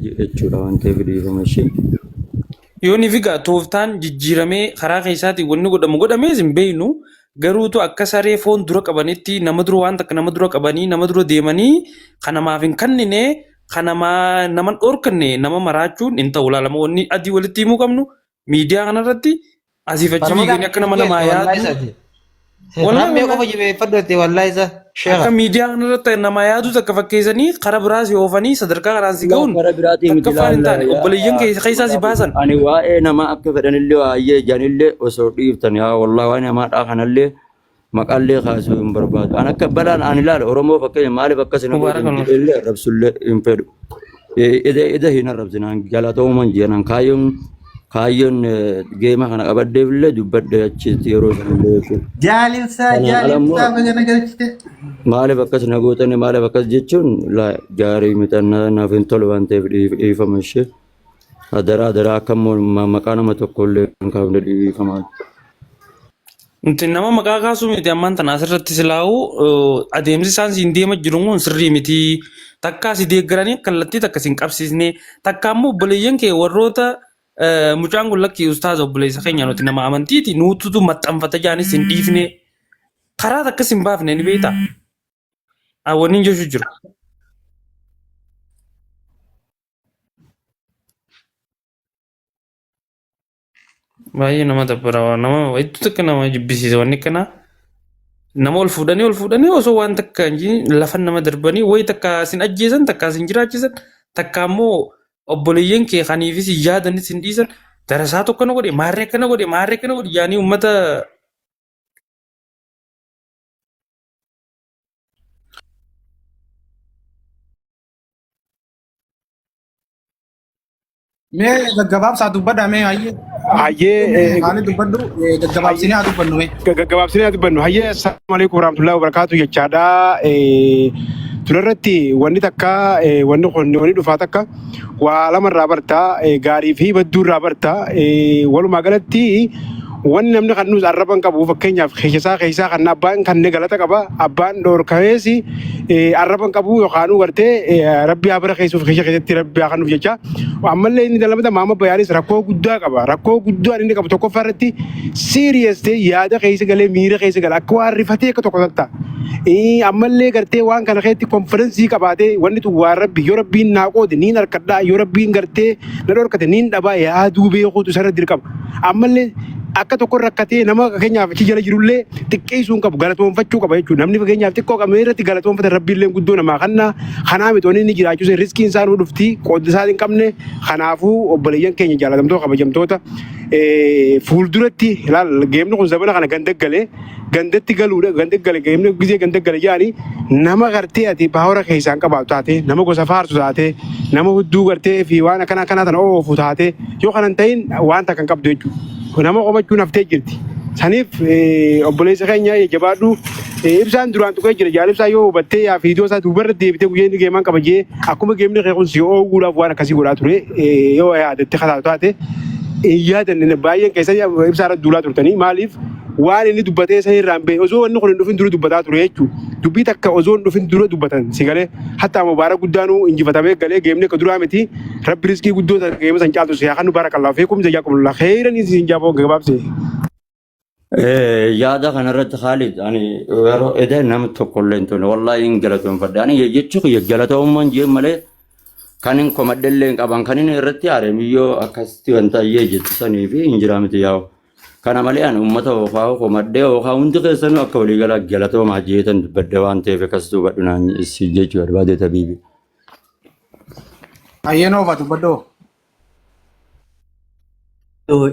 Jechuudha waan ta'eef dhiifama ishee. Yoon ifi gaa tooftaan jijjiiramee karaa keessaatiin wanni godhamu godhamees hin beeknu garuutu akka saree foon dura qabanitti nama dura waan takka nama dura qabanii nama dura deemanii kan namaaf hin kannine kan namaa nama hin dhorkanne nama maraachuun hin ta'u laalama wanni adii walitti himuu qabnu miidiyaa kanarratti asiif achi Falmata fiiganii akka nama namaa wallahi yaadu isaati. Wallahi Rammee wallahi qofa jabeeffadhu jettee wallahi isa akka sheekha. miidiyaa kanarratti nama yaadu takka fakkeessanii karaa biraa si oofanii sadarkaa kanaan si Laa ga'uun kara biraatii miti takkaffaan hin laalla taane obboleeyyan yaa keessaa si baasan. ani waa'ee namaa akka fedhanillee waa'ee janillee osoo dhiiftan yaa wallahi waan namaadhaa kanallee maqaallee kaasuu hin barbaadu. An akka balaan ani ilaala Oromoo fakkeenya maaliif akkas na Mubaarak gootan Allah. jedheellee arrabsullee hin fedhu. Ida hin arrabsinaan galatooman jedhan kaayyoon kaayyoon geema kana qabaddeefillee dubbadhe achitti yeroo sanallee jechuudha. Jaalibsaa Kanaan ala immoo jaalibsaa bagana galchite. maaliif akkas na gootanii maaliif akkas jechuun gaarii miti naaf hin tolu waan ta'eef dhiifama ishee. Adaraa adaraa akka immoo maqaa nama tokkollee hin kaafne dhiifama. Nuti nama maqaa kaasuu miti ammaan tana asirratti silaa'u adeemsi isaan siin deema jiru kun sirrii miti. Takkaa si deeggaranii kallattii takka siin qabsiisne takka immoo obboleeyyan kee warroota mucaan kun lakkii ustaaza obboleessa keenya nuti nama amantiiti nuututu maxxanfata jaanis hin dhiifne karaa takkas hin baafne ni beektaa. Wanni hin jechuu jiru. Baay'ee nama dabbara nama hedduu takka nama jibbisiisa wanni akkanaa. Nama ol fuudhanii ol fuudhanii osoo waan takka hin jirin lafa nama darbanii wayi takka sin ajjeesan takka sin jiraachisan takka ammoo obboleeyyan kee kaniifis hin yaadanis hin dhiisan darasaa tokko na godhe maarree akkana godhe maarree akkana godhe yaanii uummata Mee gaggabaabsaa dubbadhaa mee hayyee. Hayyee Haali dubbadhu gaggabaabsinee haa dubbannu mee. Gaggabaabsinee haa dubbannu. Hayyee assalaamu alaikum warahmatullahi wabarakatuh jechaadha. Turarratti wanni takka wanni kun wanni dhufaa takka waa lamarraa barta gaarii fi badduurraa barta. Walumaa galatti wanni namni kan nuus arraba hin qabu fakkeenyaaf keessaa keessaa kan abbaan kan galata qaba abbaan dhoorkamees arraba hin qabu yookaan gartee rabbi haa bara keessuuf keessa keessatti rabbi haa kennuuf jecha ammallee inni lamata maama bayaanis rakkoo guddaa qaba rakkoo guddaan inni qabu tokkoffaa irratti serious ta'e yaada keessa galee miira keessa gala akka waan rifatee akka tokko tatta ammallee gartee waan kana keessatti konfidensii qabaatee wanni tun waan rabbi yoo rabbiin naa qoode niin harkadhaa yoo rabbiin gartee na dhorkate niin dhabaa yaaduu beekuutu isarra dirqama. Ammallee akka tokko rakkatee nama fakkeenyaaf achi jala jirullee xiqqeessuu hin qabu galatoonfachuu qaba jechuudha. Namni fakkeenyaaf xiqqoo qabee irratti galatoonfate rabbiillee guddoo namaa kanna kanaa miti wanni inni jiraachuu riskiin isaa nuu dhufti qooddi isaa hin qabne kanaafuu obboleeyyan keenya jaalatamtoota kabajamtoota fuulduratti ilaal geemni kun zabana kana ganda galee gandatti galuudha ganda gale geemni gizee ganda gale jedhanii nama gartee ati paawara keessaan qabaatu taate nama gosa faarsu taate nama hudduu gartee fi waan akkana akkanaa tana oofu taate yoo kana hin ta'in waan takka hin qabdu jechuudha. Nama qomachuun haftee jirti. Saniif obboleessa keenya jabaadhu ibsaan duraan tuqee jira jaal ibsaa yoo hubattee yaa fiidoo isaa duubarra deebitee guyyaa inni geemaan qaba jee akkuma geemni kee kun si oowwuudhaaf waan akkasii godhaa ture yoo yaadatte kataatu taate hin yaadanne baay'een keessa ibsaa irra duulaa turtanii maaliif waan inni dubbatee san irraa hin beeku osoo wanni kun hin dhufin dura dubbataa ture jechuudha. Dubbii takka osoo hin dhufin dura dubbatan si galee hatta mubaarak guddaanuu injifatamee galee geemni akka duraa miti rabbi riskii guddoo san geema san caaltu si haa kennu barakallahu fiikum jazakumullah khairan isin jaaboo gabaabse. Yaada kanarratti Khaalid ani yeroo eda nama tokko illee hin tole wallahi hin galatoonfadhe ani jechuu kiyya galatoomman jee malee kan hin komadhe illee hin qaban kan inni irratti aare miyyoo akkasitti wanta iyyee jettu sanii fi hin jiraa miti yaa'u. Kana malee ani uummata hookaa komadhee hookaa hundi keessanuu akka waliigalaa galatoomaa jeetan dubbadhe waan ta'eef akkas dubbadhu naan si jechuu barbaade tabiibi. Hayyee noofa dubbadhu.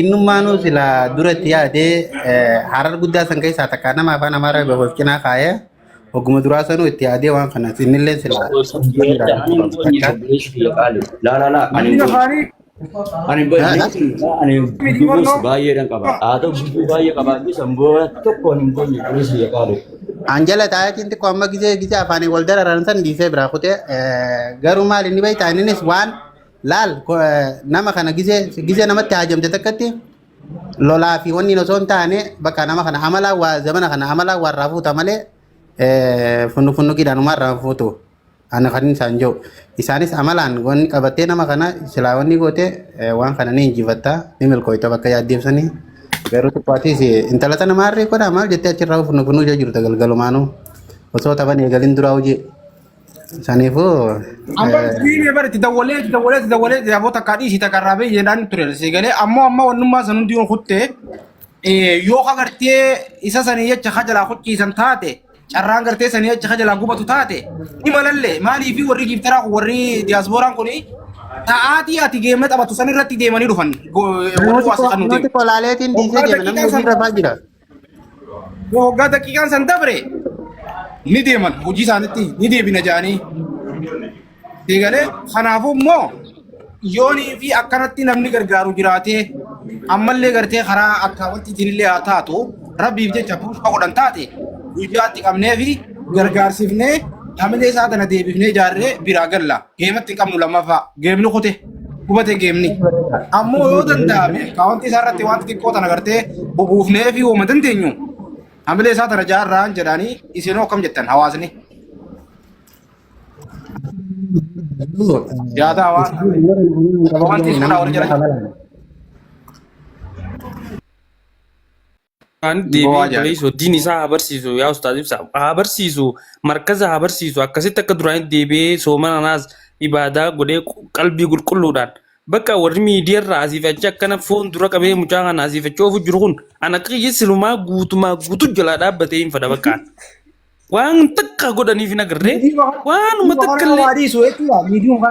Innummaanuu sila duratti yaadee harar guddaa san keessaa takka nama afaan amaaraa beeku of cinaa kaayee hogguma duraa sanuu itti yaadee waan kana innillee sila Ani hin boonye obboleessi kiyya qaali. Laa laa laa ani hin Namni boonye. afaanii Ani ani miti gubuus barnoo. baay'eedhaan qaba. Haa ta'u gubuu baay'ee qabaadhu san booda tokko hin boonye obboleessi kiyya qaali. Anjala taayatiin xiqqoo amma gisee gisee afaanii wal dararan san dhiisee biraa kutee garuu maal inni beektaa innis waan laal nama kana gisee gisee namatti haajamte takkatti lolaa fi wanni osoo hin taane bakka nama kana amalaa waa zamana kana amalaa waa irraa fuuta malee funnu funnuqiidhaan umaa irraa fuutu. Ana kan isaan jiru. Isaanis amalaan wanni qabattee nama kana silaa wanni goote waan kana ni injifatta ni milkooyta bakka yaaddeebsanii. Garuu xiqqaatis intala tana maarree godhaa maal jettee achirraa funnu funnuu jee jirta galgalumaanuu osoo taphan eegalin duraa hojii. Saniifuu Amma diinee bara itti dawwalee itti dawwalee itti dawwalee yaaboo takkaa dhiisii takka irraa ba'e jedhaan ture si galee ammoo amma wannummaa san hundi yoo kutte yoo agartee isa sanii jecha kajalaa kuchiisan taate carraan gartee sanii jecha kajalaa gubatu taate ni malallee maaliifi warri giiftaraa kun warri diyaaspooraan kun ta'aatii ati geema taphatu san irratti deemanii dhufan warri waa si nuti deemu. qolaaleetiin dhiisee Hoggaa deema namni daqiiqaan hojii san rafaa jira. Hoggaa daqiiqaan san dabre ni deeman hojii isaanitti ni deebina jedhanii. Eegalee kanaafuu immoo yoonii fi akkanatti namni gargaaru jiraatee ammallee gartee karaa akkaawwantiitiin illee haa taatu rabbiif jecha puushka godhan taate guyyaatti qabnee fi gargaarsifnee hamilee isaa tana deebifnee ijaarree biraa galla. Geematti hin qabnu lammaffaa geemni kute gubate geemni. Ammoo yoo danda'ame akkaawwantii isaa irratti wanti xiqqoo tana gartee bubuufnee fi uuma dandeenyu hamilee isaa tana jaarraan jedhanii isinoo akkam jettan hawaasni. Yaada hawaasa. Wanti suuraa warri jala Waan deebi'ee Bo'aa jaalladha. obboleessoo diin isaa haa barsiisu yaa ustaaz ibsa haa barsiisu markaza haa barsiisu akkasitti akka duraanii deebi'ee soomana naas ibaadaa godhee qalbii qulqulluudhaan bakka warri miidiyaarraa asii fi achi akkana foon dura qabee mucaa kana asii fi achi oofu jiru kun an akka kiyya silumaa guutumaa guutuu jalaa dhaabbatee hin fedha bakka waan takka godhaniif hin agarree waanuma Miidiyuma takka kana illee waa dhiisu jechuudha. Miidiyuma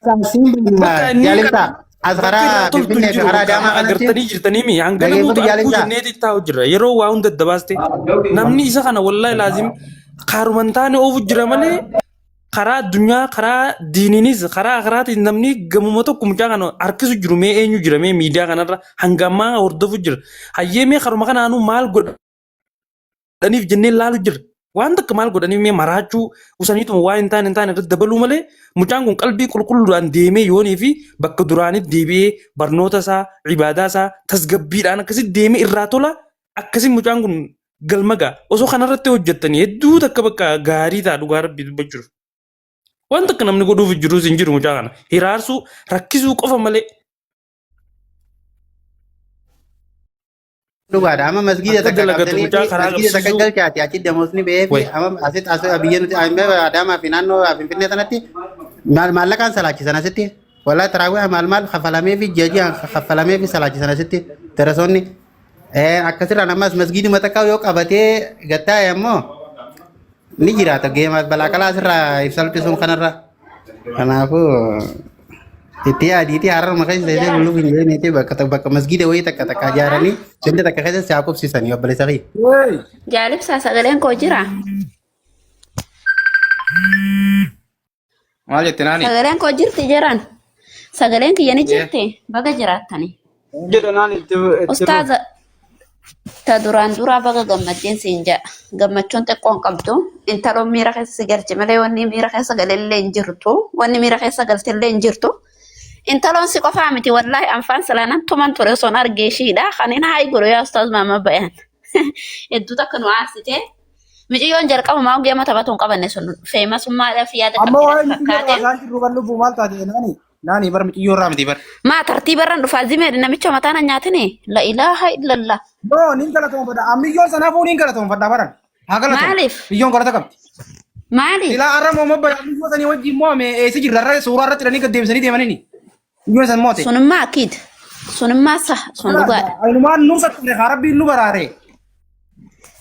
kana bakka inni Jaalibsaa as bakka karaa irraa toltu hin Finfinnee fi jiru karaa bakka Adaamaa kanatti agartanii jirtanii mi hangana dhageeffatu guutu arguu jaalibsaa. jenneeti taa'u jirra yeroo waa hunda dabaaste namni isa kana wallahi laazim kaaruman taane oofu jira malee karaa addunyaa karaa diiniinis karaa akiraatiin namni gamuma tokko mucaa kana harkisu jiru mee eenyu jira mee miidiyaa kanarra hanga ammaa hordofu jira hayyee mee karuma kanaanuu maal godha godhaniif jennee laalu jirra. Waan takka maal godhaniif mee maraachuu usaniituma waan hin taane hin taane irratti dabaluu malee mucaan kun qalbii qulqulluudhaan deemee yoonii fi bakka duraanitti deebi'ee barnoota isaa ibaadaa isaa tasgabbiidhaan akkasitti deemee irraa tola akkasiin mucaan kun galma ga'a. Osoo kanarratti hojjettanii hedduu takka bakka gaarii ta'a dhugaa rabbii dubbachuuf. Waan takka namni godhuuf jirus hin jiru mucaa kana. Hiraarsuu rakkisuu qofa malee. Dhugaadha. Amma masgiida Akka takka dalagatu qabdanii mucaa fi karaa masgiida takka qabsiisuu. galchaati achi damoosni ba'ee fi Wayi. amma asitti as biyya nuti amma Adaamaa fi naannoo Finfinnee sanatti maal maallaqaan salaachisan asitti. Walaa taraawii maal maal kafalamee fi ji'a ji'aan kafalamee fi salaachisan asitti darasoonni. Akkasirraan ammas masgiiduma takka yoo qabatee gattaa'e ammoo ni jiraata geema balaa qalaa asirraa if salphisuun kanarra. Kanaafuu itti yaadiitii hararuma keessa teessee bulluuf hin jeeneeti bakka bakka masgiida wayii takka takka ijaaranii ganda takka keessa si haa qubsiisanii obboleessa kiyya. Hey! Jaalibsaa sagaleen koo jira. Maal jette naani? Sagaleen koo jirti jiran. Sagaleen kiyya ni jirti. Baga jiraattani. Jedha naan itti itti Ustaaza ta duraan duraa baga gammaddeen siin jedha. Gammachuun xiqqoon qabdu. Intaloon miira keessa si galche malee wanni miira keessa galellee hin jirtu. Wanni miira keessa galtellee hin jirtu. Intaloon si qofaa miti wallaahi anfaan silaa nan tuman ture osoon argee ishiidha. Kan hin haayi godhu yaa ustaaz maama bayan. Hedduu takka nu aarsite. Miciyyoon jalqabumaa geema taphatu hin qabanne sun feemasummaadhaaf yaada Amma qabdi waa'ee natti mixiyyoo irraa fakkaate. isaan jirru kan lubbuu maal taate naani? Naani bar mixiyyoo irraa miti bar. Maa tartiiba irraan dhufaa zimeedha namicha mataa na nyaatini. La ilaaha illallah. No, niin galatoonfadha. Amiyyoon sanaafuu niin galatoonfadha baran. Haa galatoon. Maaliif? Biyyoon galata qabdi. Maaliif? Silaa arra mooma bara amiyyoo sanii wajjin mo'ame eessa jirra arra suuraa irratti hidhanii gad deebisanii deemanini. Biyyoon san moote. Sunummaa akiid. Sunummaa sah sun dhugaadha. Ayinumaan nu sattare haa rabbiin nu baraare.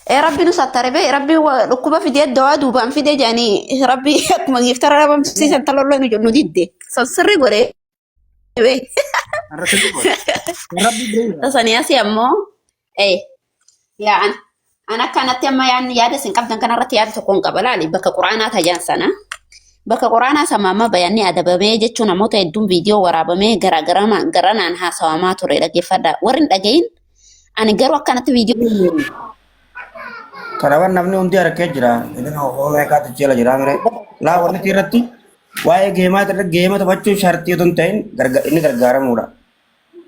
Ee rabbi nu sattare bee rabbi dhukkuba fidee dawaa duubaan fidee jedhanii rabbi akkuma giiftara dhabamsiisan talollee nu nu didde. San sirrii godhee bee. Arra sirrii godhe. Rabbi beela. Sanii asii ammoo ee yaa an an akkanatti amma yaadni yaada isin qabdan kanarratti yaada tokko hin qaba laali bakka quraanaa tajaan sana. Bakka quraanaa sama amma bayanni adabamee jechuun namoota hedduun viidiyoo waraabamee garaagaraa garanaan haasawamaa ture dhaggeeffadha. Warri hin dhagahin ani garuu akkanatti viidiyoo Kanaafan namni hundi harkee jira. Inni hoo meeqaatu jala jira mire. Laa wanni irratti waa'ee geemaa irratti geema taphachuun shartii otoo hin ta'in inni gargaaramuudha.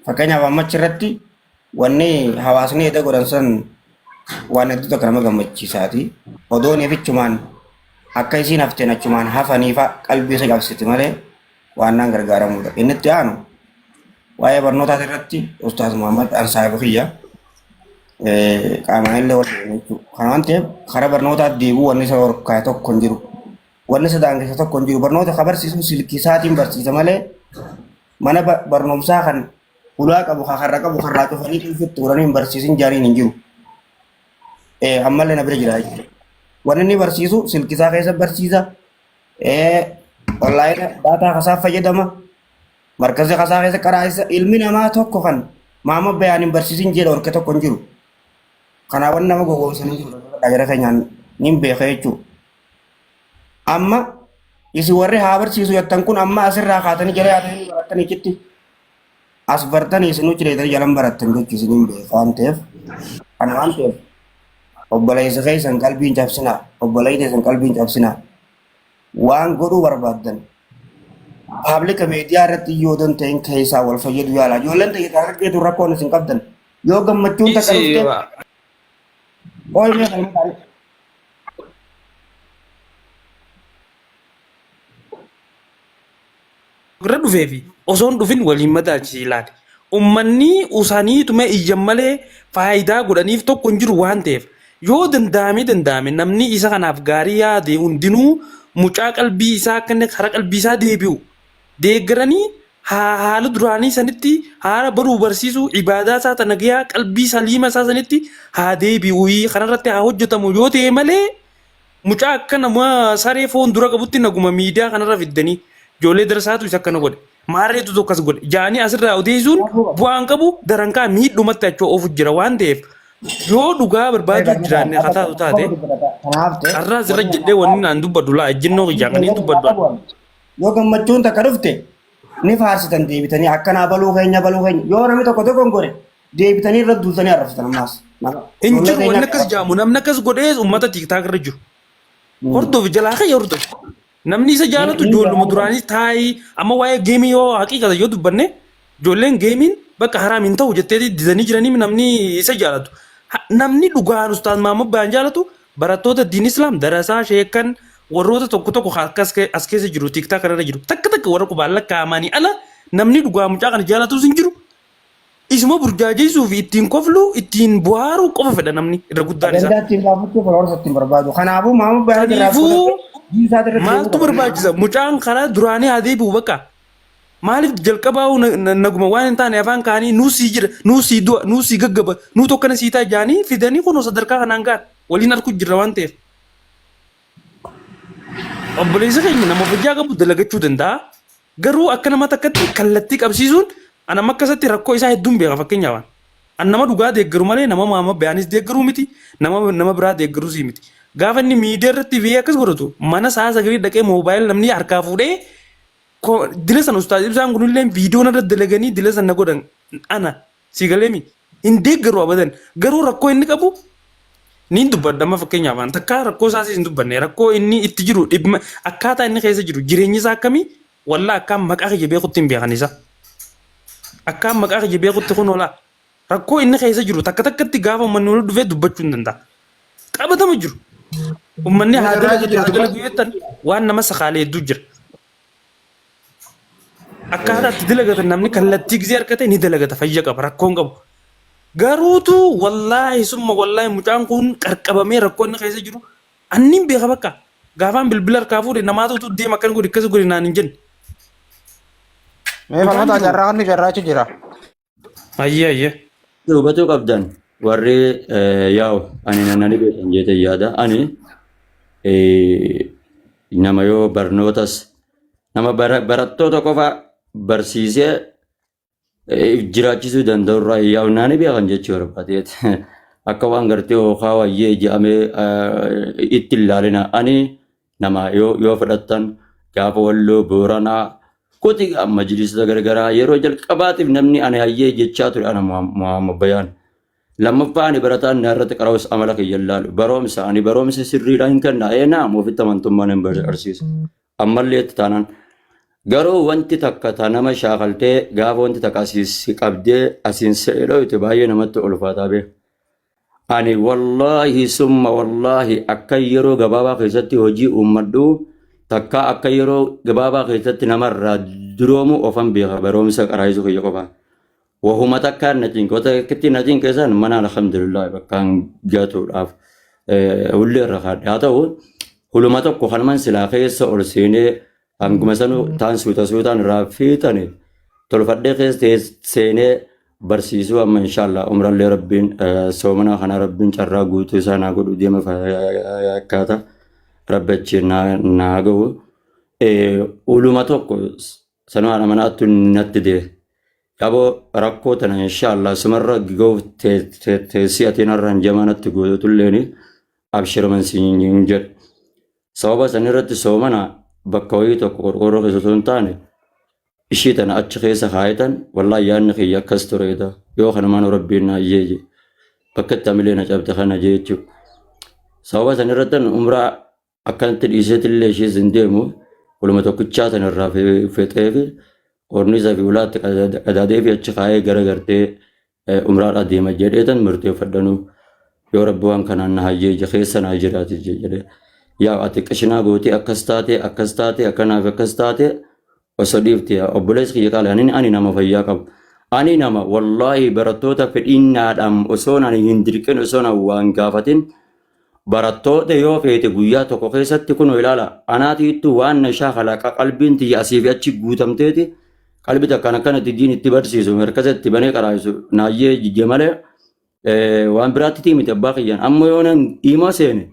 Fakkeenyaaf amma achirratti wanni hawaasni edda godhan san waan hedduu tokko nama gammachiisaati. Odoon ifichumaan Akka isiin hafteen achumaan hafaniifa qalbii isa cabsiti malee waan naan gargaaramuudha. Inni itti aanu waa'ee barnootaa irratti Ustaaz Muhammad an saahiba kiyya qaamaan illee wal jechuudha. Kana waan ta'eef karaa barnootaatti deebi'uu wanni isa horkaa tokko hin jiru. Wanni isa daangessa tokko hin jiru. Barnoota ka barsiisu silkii isaatiin barsiisa malee mana barnoomsaa kan hulaa qabu ka karra qabu karraa cufanii ofitti godhanii hin barsiisin jaaniin hin jiru. Ammallee na bira jira jechuudha. Wanni inni barsiisu silkii isaa keessa barsiisa. Onlaayina daataa kasaa fayyadama. Markaza kasaa keessa qaraasisa. Ilmi namaa tokko kan maama bayaan hin barsiisin jedha horke tokko hin jiru. Kanaaf wanni nama gowwoomsan hin jiru. Jara keenyaan niin beeka jechuudha. Amma isin warri haa barsiisu jettan kun amma asirraa kaatanii jala yaatanii barattanii achitti as bartanii isin nuti reetanii jalan barattan jechuun isin hin beeku waan ta'eef kana waan ta'eef obboleessa keessan qalbii hin cabsinaa obboleessa keessan qalbii hin cabsinaa waan godhuu barbaaddan paablika miidiyaa irratti yoo don ta'in keessaa wal fayyadu yaala ijoolleen ta'e kan argeetu rakkoon isin qabdan yoo gammachuun takka Dhiisi dhufte ooyimee kan irra dhufee fi osoo hin dhufin waliin madaalchisi ilaali. Ummanni usaniituma iyyan malee faayidaa godhaniif tokko hin jiru waan ta'eef yoo danda'ame danda'ame namni isa kanaaf gaarii yaade hundinuu mucaa qalbii isaa akka inni karaa qalbii isaa deebi'u deeggaranii haa haala duraanii sanitti haala baruu barsiisuu ibaadaa isaa tana gahaa qalbii saliima isaa sanitti haa deebi'u kanarratti haa hojjetamu yoo ta'e malee Mucaa akka nama saree foon dura qabutti naguma miidiyaa kanarra fiddanii ijoollee darasaatu isa akkana godhe maarreetu tokko as godhe jaanii asirraa odeessuun bu'aan qabu darankaa miidhumatti achoo ofu jira waan ta'eef yoo dhugaa barbaaduu jiraanne haa taatu taate carraa asirra jedhee wanni naan dubbadhu laa ejjennoo kiyyaan kan hin dubbadhu ani. Yoo gammachuun takka dhufte ni faarsitan deebitanii akkanaa baluu keenya baluu keenya yoo namni tokko tokko hin godhe deebitanii irra duultanii arrabsitan ammaas. Hin Ijoollee jiru keenya wanni akkas jaamu namni akkas godhees uummata tiiktaak irra jiru. Hordofi jalaa ka'e hordofi. Namni isa jaalatu ijoolluma duraanii taa'ii amma waa'ee geemii yoo haqiiqata yoo dubbanne ijoolleen geemiin bakka haraam hin ta'u jettee didanii jiranii namni isa jaalatu. Namni dhugaan ustaaz Mahammad Bayaan jaalatu barattoota diin islaam darasaa sheekan warroota tokko tokko akkas as keessa jiru tiiktaak irra jiru takka takka warra qubaan lakkaa'amanii ala namni dhugaa mucaa kana jaalatus hin jiru. Isuma burjaajeessuu fi ittiin kofluu, ittiin bohaaruu qofa fedha namni irra guddaan isaa. Ajandaa ittiin gaafachuu followers ittiin barbaadu. Kanaafuu Maamud Bayaan irraa Saniifuu fudhatee diinsaa irratti deemuu maaltu qaba. barbaachisa? Mucaan karaa duraanii haa deebi'u bakka. Maaliif jalqabaa naguma waan hin taane afaan kaanii nuu sii jira, nuu sii du'a, nuu sii gaggaba, nuu tokkana sii ta'a jaanii fidanii kunoo sadarkaa kanaan ga'an waliin arguu jirra waan ta'eef. Obboleessa keenya nama fayyaa qabu dalagachuu danda'a. Garuu akka nama takkatti kallattii qabsiisuun an amma akkasatti rakkoo isaa hedduun beeka fakkeenyaaf an. An nama dhugaa deeggaru malee nama Muhammad Bayaanis deeggaruu miti nama nama biraa deeggaruus miti. Gaafa inni miidiyaa irratti biyya akkas godhatu mana isaa sagalee dhaqee moobaayil namni harkaa fuudhee dila san ustaaz ibsaan kunillee viidiyoo narra dalaganii dila san na godhan ana si galeemi hin deeggaru abadan garuu rakkoo inni qabu Niin dubbadha amma fakkeenyaaf an takkaa rakkoo isaas hin dubbanne rakkoo inni itti jiru dhibma akkaataa inni keessa jiru jireenyi isaa akkamii wallaa akkaan maqaa kiyya beekutti hin beekan isa. Akkaan maqaa kiyya beekutti kun olaa rakkoo inni keessa jiru takka takkatti gaafa uummanni wal dhufee dubbachuu hin danda'a. Qabatama jiru. Uummanni haa dalagu haa dalagu jettan waan nama sakaalee hedduu jira. Akkaataa itti dalagatan namni kallattii gisee argate ni dalagata fayya qaba rakkoo hin qabu. Garuutu wallaahi summa wallaahi mucaan kun qarqabamee rakkoo inni keessa jiru annin beeka bakka gaafaan bilbila harkaa fuudhe namaatu utuu deema akkan godhi akkas godhi naan hin jenne. Mee Dhugaan falmataa jiru. carraa inni carraachu jira. Ayyee ayyee. Hubatuu qabdan warri yaa'u ani nani beekan jeetee yaada ani nama yoo barnootas nama barattoota qofa barsiisee jiraachisuu danda'u irraa yaa'u naani beekan jechuu barbaadeet akka waan gartee hookaa wayyee jedhamee itti ilaalina ani nama yoo fudhattan gaafa walloo booranaa kuti majlisota garagaraa yeroo jalqabaatiif namni ani hayyee jechaa ture ana Muhammad Bayaan. Lammaffaa ani barataan na irratti qara'us amala kiyya ilaalu baroomsa ani baroomsa sirriidhaan hin kenna ee naam ofitti amantummaan hin barsiisa. Ammallee itti taanaan garuu wanti takka ta nama shaakaltee gaafa wanti takka asiin si qabdee asiin si dhoyte baay'ee namatti ulfaataa beeka. Ani wallaahi summa wallaahi akka yeroo gabaabaa keessatti hojii uummadhu takkaa akka yeroo gabaabaa keessatti namarraa duroomu ofan beeka barumsa qaraayisuu kiyya qofaan. Wahuma takkaan na cinqe wata takkitti na cinqe san mana alhamdulillah bakkaan gatuudhaaf hullee irra kaadhe. Haa ta'u huluma tokko kanuman silaa keessa ol seenee hanguma sanuu taan suuta suutaan irraa fiixani tolfadhee keessa seenee barsiisuu amma inshaallah umrallee rabbiin soomana kana rabbiin carraa guutuu isaa naa godhu deema fakkaata rabbi achiin naa gahu. Uluma tokko sanuu haadha manaattu natti dee. Yaboo rakkoo tana inshaallah sumarra gahuuf teessii atiin har'a hin jamaa natti guututulleeni abshirman siin hin jedhu. Sababa san irratti soomana bakka wayii tokko qorqoorroo keessa osoo hin taane ishii tana achi keessa kaayetan wallaahi yaadni kiyya akkas tureeta yoo kanumaan rabbiin na ayyeeje bakka itti hamilee na cabte kana jechuudha. Sababa san irratti umraa akkanatti dhiiseetillee ishees hin deemu waluma tokkichaa sana irraa fexee fi qorniisa fi ulaatti qadaadee fi achi kaayee gara gartee umraadhaa deema jedheetan murteeffadhanuu yoo rabbi waan kanaan na hayyeeje keessa naa jiraate jedhee yaa ati qishinaa gootee akkas taate akkas taate akkanaaf akkas taate osoo dhiifte yaa obboleessi kiyya qaali ani nama fayyaa qabu ani nama wallaahi barattoota fedhiinnaadhaan osoo ani hin dirqin osoo ani waan gaafatin barattoota yoo feete guyyaa tokko keessatti kunoo ilaala anaatiittu waan na shaakala qalbiin tiyya asii fi achi guutamteeti qalbi takkaan akkanatti diin itti barsiisu markaza itti banee qaraa'isu naayyee jijje malee waan biraatti miti abbaa kiyyaan amma yoo nan imoo seene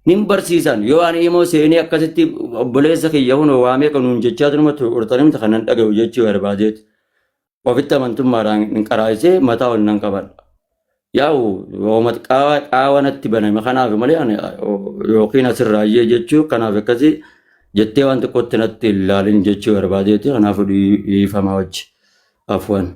nin barsiisan yoo ani imoo seenee akkasitti obboleessa kiyya hunoo waamee kanuun jechaa turuma turtanimta kanan dhagahu jechuu barbaadeeti ofitti amantummaadhaan hin qaraayisee mataa ol nan qabadha. Yaa'u yooma qaawa qaawa natti baname kanaaf malee ani yookiin asirraa iyyee jechuu kanaaf akkasii jettee waan xiqqootti natti hin ilaalin jechuu barbaadeeti kanaaf dhiifama wajji afwan.